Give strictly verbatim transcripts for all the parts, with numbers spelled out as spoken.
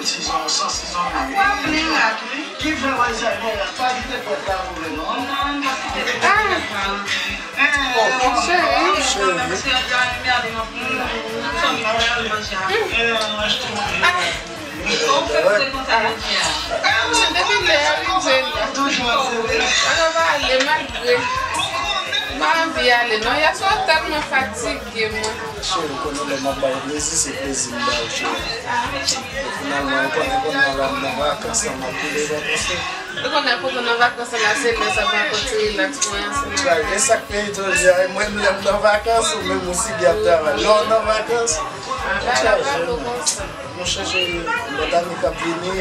Sizon, san sizon. Ki fè w Alzheimer la? Pa kite pòt la ouvè non. Ah, cheri. Cheri. Ah. Depi lè a rive la. Mwen pa ale malgre m pa anvi ale non. Yèswa tèlman fatige mwen. Cheri, ou konnen lè m ap ba w plezi, se plezi m ba w, cheri. E finalman, ou konnen kounye a la m nan vakans la, m ap boule vakans la. Ou konnen kote w nan vakans la, se lè sa pa konn ti rilaks mwen an, se lè. E sa k pi etranj a, e mwen menm lè m nan vakans, ou menm ou sibi ap travay. Lè w nan vakans, ou chaje, men. Monchè cheri, lòt ane k ap vini,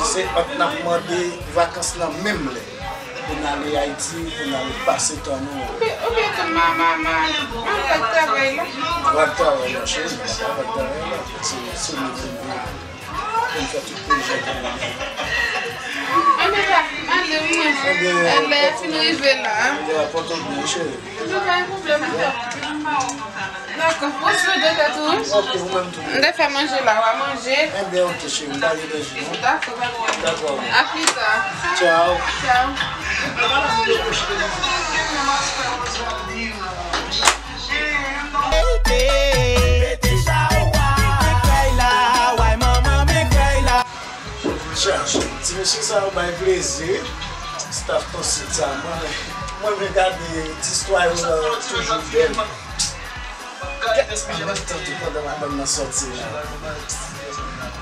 se ant n ap mande vakans lan menm lè. Pou n ale Ayiti, pou n al pase tan nou. Oubyen, oubyen tou, ma, ma, ma, ma, m ap travay la. Ou ap travay la, cheri, m pa ka travay la. Se, se nou pou n viv. Pou n fè tout pwojè ke nou gen. Anben, pa, m ale, wi, mwen. Ebyen, lè a fin rive la. Ebyen, pòte w byen, cheri. Ebyen, pa gen pwoblèm, m ap Dakò. Pran swen de tèt ou, wi. Ok, ou menm tou. M te fè manje la, w a manje. Enben, ok, cheri, m pa gen danje, non. Dakò, pa gen pwoblèm. Dakò. A pita. Tchao. Tchao. Chache. Ti mesye sa yo bay plezi. Staff Ton Sud sa, mwen, mwen renmen gade ti istwa yo, toujou bèl. Gade, an menm tan tou pandan madanm nan sòti la.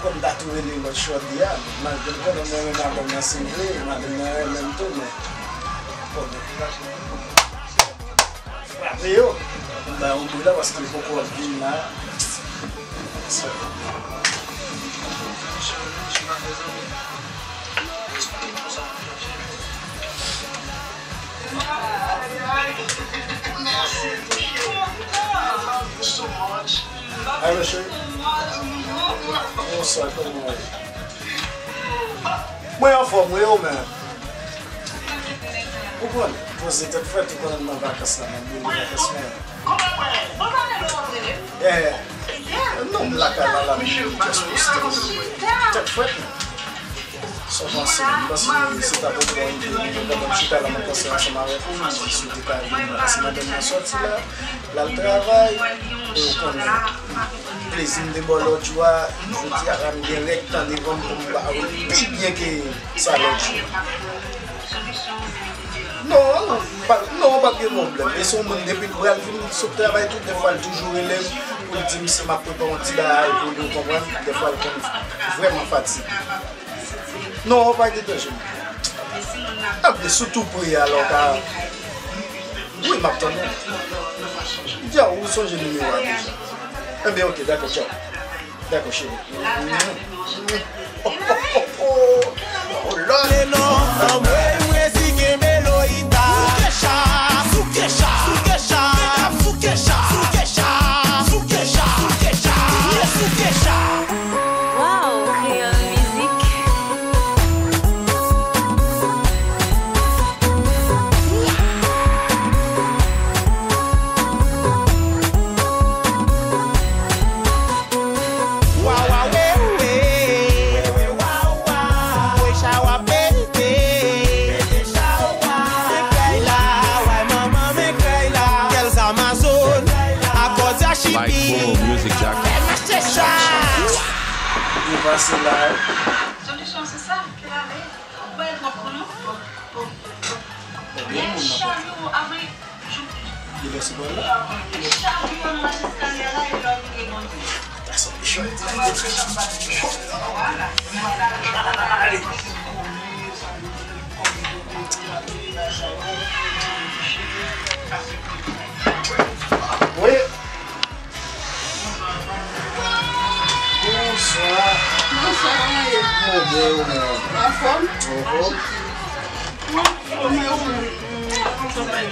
Kòm m ta tou rele lòt shorty a, malgre m konnen mwen renmen madanm nan se vre, madanm nan renmen m tou, men konnen. Frape yo. M ba yo bri la paske li poko ap vin la. Alo, cheri. Bonswa, kòman w ye? Mwen anfòm, wi, ou menm? Ou konnen, poze tèt frèt, ou konnen m nan vakans la, m ap boule vakans mwen. Eh, non, m lakay la, la, m just poste. Tèt frèt, non. Sa w panse? M panse se ta pou bon ide, men pandan m chita la, m ap panse ansanm avèk ou, m di si w te ka vin, paske madanm nan sòti la, l al travay, e ou konnen. Plezi m te ba w lòt jou a, jodi a la m gen règ tan devan m pou m ba w l pi byen ke sa lòt jou. Non, pa, non, pa gen pwoblèm. E se yon moun depi l pral vin sot travay tou, dèfwa l toujou rele m pou l di m si m ap prepare yon ti bagay pou li, ou konprann? Dèfwa l konn vrèman fatige. Non, pa gen danje. Anplis, sou tou pre alò ka. Wi, m ap tann ou. Dja, ou sonje nimewo a deja. Enben, ok, dakò, tchaw. Dakò, cheri. Oh, Lòd. Wow, Kreyòl Mizik. Wa, wa, we, we. We, we, wa, wa. Voye chawa pete. Pete chawa. Men Kreyla, way manman, men Kreyla. Kèl zamazòn. Akòdi a chipi. Like Full Music Jack. Fè mache sa. Yo pase la. Solisyon se sa, ke lave. Ou pa gen twòp koulè. Lè chalè yo, apre, li vèse bò la. Chalè yo nan eskalye a la, e lè w vin gen bon. Vwala. Wi. Bonswa. Bonswa, kòman w ye? Mwen byen, ou menm? Anfòm? Oho. Kòman w ye? Mwen anfòm, wi.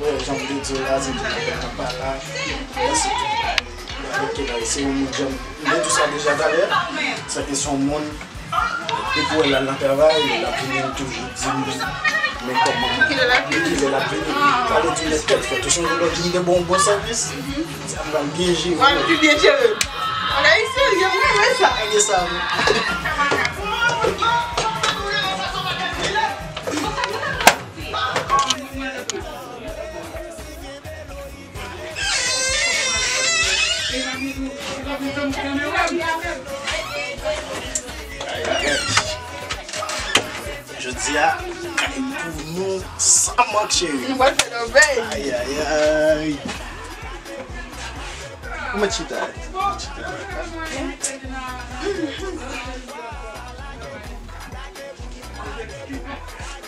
Wi, jan m te di w la, se tout moun k ap pale la. Mèsi tout moun. Avèk tout la, se yon moun jan m te di w sa deja talè. Sa te se yon moun Depi w wè l al nan travay, l ap vini, l toujou di m, men kòman, kilè l ap vini? Kilè l ap vini? Pale di m, men tèt frèt, ou sonje lòt jou m te ba w yon bon sèvis? Sa m pral byen jere w. Pral pi byen jere m. Bagay serye. Yo, mwen renmen sa. Gade sa, wi. Jodi a, kay pou nou san mank, cheri. Nou pral fè lòbèy. Ay, ay, ay. Ou mèt chita, chita.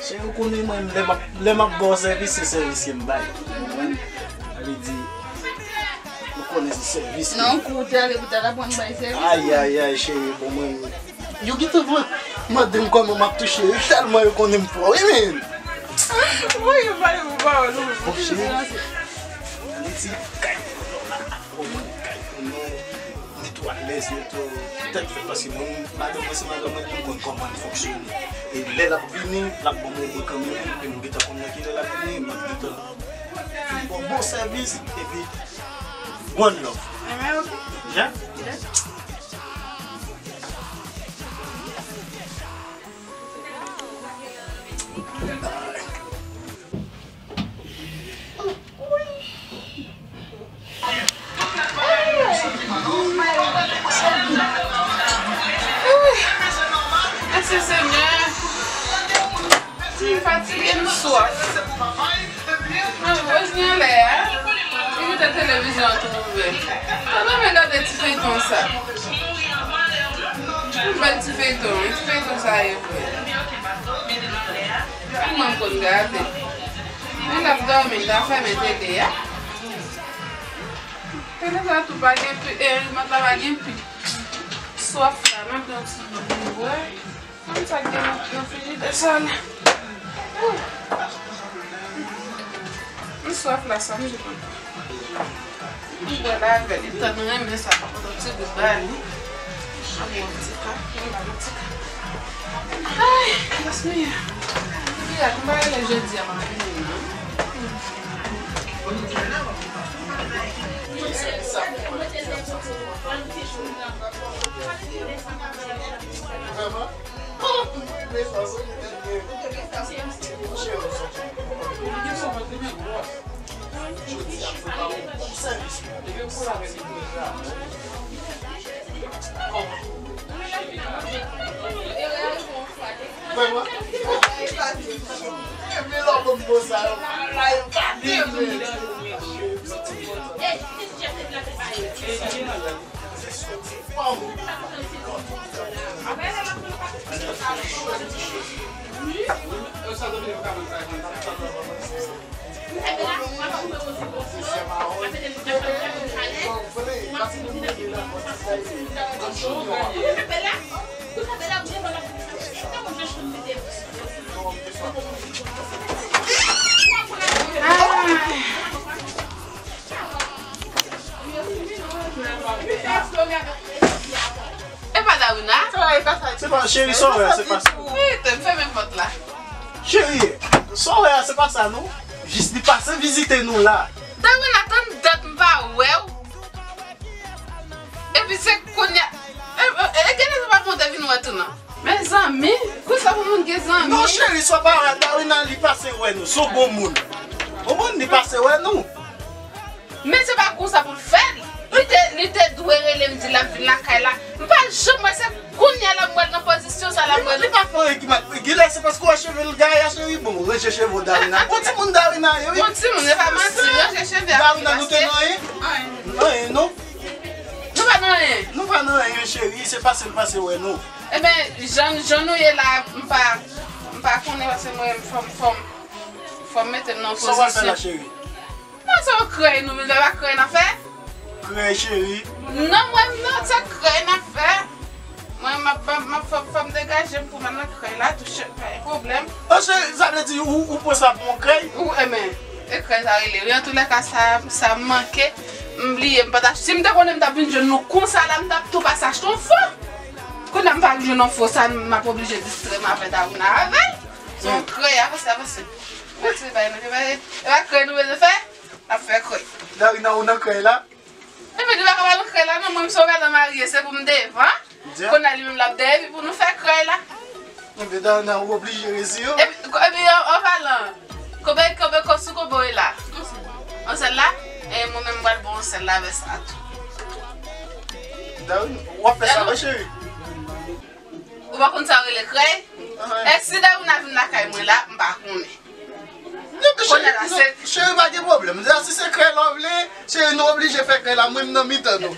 Cheri, ou konnen mwen, lè m ap, lè m ap ba w sèvis, se sèvis ke m bay. Ou konprann? Sa vle di, ou konnen se sèvis ke... Non, koute ale pou ta la pran bay sèvis. Ay, ay, ay, cheri, bon, mwen, yo gentan mande m kòman m ap touche, yo tèlman yo konnen m fò, wi, men. Mwen, yo pale pou pawòl, ou. Bon, cheri, ale ti kay pou nou la, ou konprann, kay pou nou. Li tou alèz, li tou tèt fèt, paske mwen, madanm mwen se madanm mwen, m konn kòman l fonksyone. E lè l ap vini, l ap ban m yon kanmenm, e m gentan konn nan ki lè l ap vini, m ap gentan ba w bon sèvis, epi one love. Enben, ok. Yeah? Mèsi, Senyè. M fatige, m swaf. Mwen vin anlè a. Li kite televizyon an tou ouvè. Mwen renmen gade ti feyton sa. Yon bèl ti feyton, ti feyton sa ye vre. Mwen konn gade. Men l ap dòmi, l ta fèmen tele a. Tele sa tou pa gen pi, e, rimòt la pa gen pi. Swaf la, m ap pran ti dlo pou m bwè. Konn sa k gen nan, nan frijidè sa la. Ou. M swaf la, sa m di konn. M bwè l avè l, li tann renmen sa, pa kontan ti gout ba li. Sa bon, ti ka, m ba l ti ka. Ay, Dios mío. Li a, m pa rele jodi a, m ap vini, non. Vrèman? Jodi a, fò pa yon bon sèvis pou mwen. Vrèman? Epi lè w ban m mo sa yo, la yo gate mwen. E pa Darina? Se pa, cheri, sa w wè a, se pa sa. Wi, te m fèmen pòt la. Cheri, sa w wè a, se pa sa, non. Jis li pase vizite nou la. Darina, tann dat m pa wè w. Epi se kounye a. E, e, e, genlè se pa pou w te vin wè tou, non. Mezanmi, konsa pou moun gen zanmi? Non, cheri, sa w pa wè, Darina, li pase wè nou. Se yon bon moun. Bon moun, li pase wè nou. Men se pa konsa pou l fè l. Li te, li te dwe rele m di l ap vin lakay la. M pa janm wè, se kounye a la m wè l nan pozisyon sa la m wè l. Li pa fè anyen ki mal. Genlè se paske w wè cheve l gaye a, cheri. Bon, ranje cheve w, Darina. Bon timoun Darina ye, wi. Bon timoun, e pa manti, ranje cheve a. Darina, nou te nan anyen? Anyen, non. Nou pa nan anyen. Nou pa nan anyen, cheri. Se pase l pase wè nou. Enben, jan, jan nou ye la, m pa, m pa konnen paske mwen, fò m, fò m, fò m mete m nan pozisyon. Sa w pral fè la, cheri? Non, se yon krèy nou, men se pa krèy n ap fè. Krèy, cheri. Non, mwen, non, se krèy n ap fè. Mwen, m ap, m ap, m ap, fò, fò m degaje m pou m al nan krèy la, touche, pa gen pwoblèm. An, cheri, sa vle di ou, ou pran sa pou yon krèy? Ou, enben, e krèy sa rele. Wi, antoulèka, sa, sa manke, m bliye, m pa t ach-, si m te konnen m t ap vin jwenn nou konsa la, m t ap tou pase achte yon fo. Kounye a m pa vin jwenn yon fo, sa, m ap oblije distrè m avè Darina avè l. Se yon krèy, avanse, avanse. Mwen ti bay nan, e pa, e pa krèy nou bezwen fè? N ap fè krèy. Darina, ou nan krèy la? Enben, Li pa ka ba nou krèy la non, mwen m se yon gadan marye, se pou m devan. Kounye a li menm l ap dèyè, epi pou nou fè krèy la. Ebyen Dayana, ou oblije resi yo. Epi, epi an, an palan, konbyen, konbyen kòb sou konbyen w ye la? Yon sèl la? E mwen menm m pral ba w yon sèl la avè sa tou. Dayana, w ap fè sa vre cheri? Ou pa konn sa yo rele krèy? E si Dayana vin lakay mwen la, m pa konnen. Kounye a la, se cheri, pa gen pwoblèm. Dayana, si se krèy la w vle, cheri, nou oblije fè krèy la, mwen m nan mitan nou.